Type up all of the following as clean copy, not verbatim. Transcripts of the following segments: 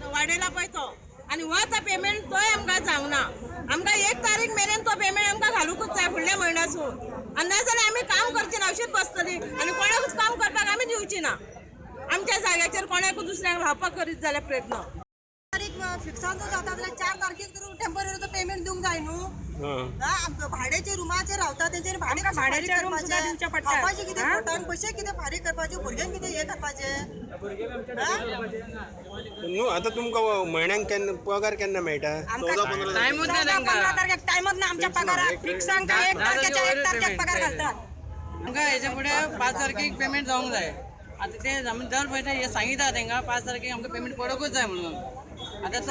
वाडयला पळय तो आनी हो आतां पेमेंट तोय आमकां जावंक ना. आमकां 1 तारीख मेरेन तो पेमेंट आमकां घालूंकूच जाय फुडल्या म्हयन्यासून, आनी नाजाल्यार आमी काम करची ना, अशीच बसतली आनी कोणाकूच काम करपाक आमी दिवची ना. आमच्या जाग्याचेर कोणाकूच दुसऱ्यांक रावपाक करीत जाल्यार प्रयत्न. तारीख फिक्सान जर जाता जाल्यार 4 तारखेक तर टेम्पररी पेमेंट दिवंक जाय न्हू. भाड्याचे रुमाचेर रावता तेंचेर भाडें कशें फारीक करपाचें, खावपाचें कितें, पोटान पयशे कितें फारीक करपाचे, भुरग्यांक कितें हें करपाचें. न्हू आतां तुमकां म्हयन्याक केन्ना पगार केन्ना मेळटा? 14-15 तारखेक टायमच ना आमच्या पगाराक. फिक्सांक 1 तारखेच्या 1 तारखेक पगार घालतात. आमकां हेच्या फुडें 5 तारखेक पेमेंट जावंक जाय. आतां ते आमी दर म्हयन्या हे सांगिता तांकां 5 तारखेक आमकां पेमेंट पडोकूच जाय म्हणून. आतां तो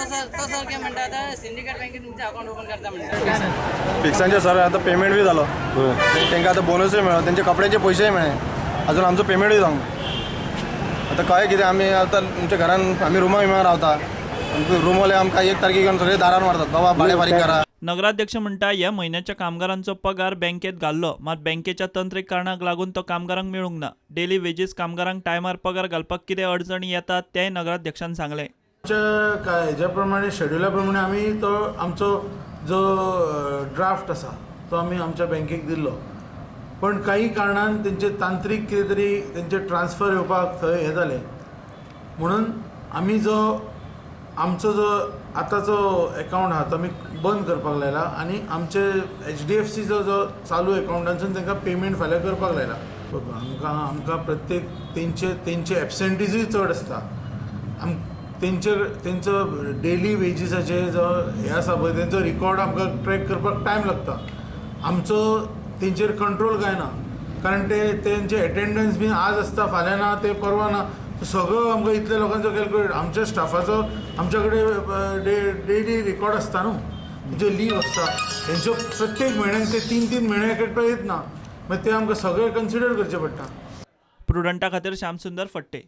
सारकें म्हणटा, आतां सिंडिकेट बँकेन तुमचें अकावंट ओपन करता म्हणटा. फिक्सांचे सर आतां पेमेंट बी जालो, तांकां आतां बोनसूय मेळ्ळो, तेंचे कपड्यांचे पयशेय मेळ्ळे, अजून आमचो पेमेंटूय जावंक ना. आतां कळ्ळें कितें, आमी आतां आमच्या घरान आमी रुमा बिमा रावता, रूमवाले आमकां 1 तारखेक येवन सगळे दारार मारतात, बाबा भाडें फारीक करा. नगराध्यक्ष म्हणटा ह्या म्हयन्याच्या कामगारांचो पगार बँकेत घाल्लो, मात बँकेच्या तंत्रीक कारणाक लागून तो कामगारांक मेळूंक ना. डेली वेजीस कामगारांक टायमार पगार घालपाक कितें अडचणी येतात तेंय नगराध्यक्षान सांगलें. आमच्या हेज्या प्रमाणे शेड्युला प्रमाणे आमी तो आमचो जो ड्राफ्ट आसा तो आमी आमच्या बँकेक दिल्लो, पण काही कारणान तेंचे तांत्रीक कितें तरी तेंचे ट्रान्सफर येवपाक थंय हें जालें म्हणून आमी जो आमचो जो आतांचो एकावंट आहा तो आमी बंद करपाक लायला आनी आमचे HDFCचो जो चालू एकावंटांसून तांकां पेमेंट फाल्यां करपाक लायला. आमकां आमकां प्रत्येक तेंचे तेंचे एबसेंटीजूय चड आसता, तेंचे तेंचो डेली वेजीसाचे जो हें आसा पळय तेंचो रिकॉर्ड आमकां ट्रॅक करपाक टायम लागता. आमचो तेंचेर कंट्रोल कांय ना, कारण ते तेंचे एटेंडन्स बीन आज आसता, फाल्यां ना, ते परवां ना, सगळो आमकां इतल्या लोकांचो कॅल्कुलेट. आमच्या स्टाफाचो आमच्या कडेन डेली रिकॉर्ड आसता न्हू, तेंच्यो लीव आसता, तेंच्यो प्रत्येक म्हयन्याक ते 3-3 म्हयन्याक एकटो येत ना, मागीर ते आमकां सगळें कन्सिडर करचें पडटा. प्रुडंटा खातीर श्यामसुंदर फट्टे.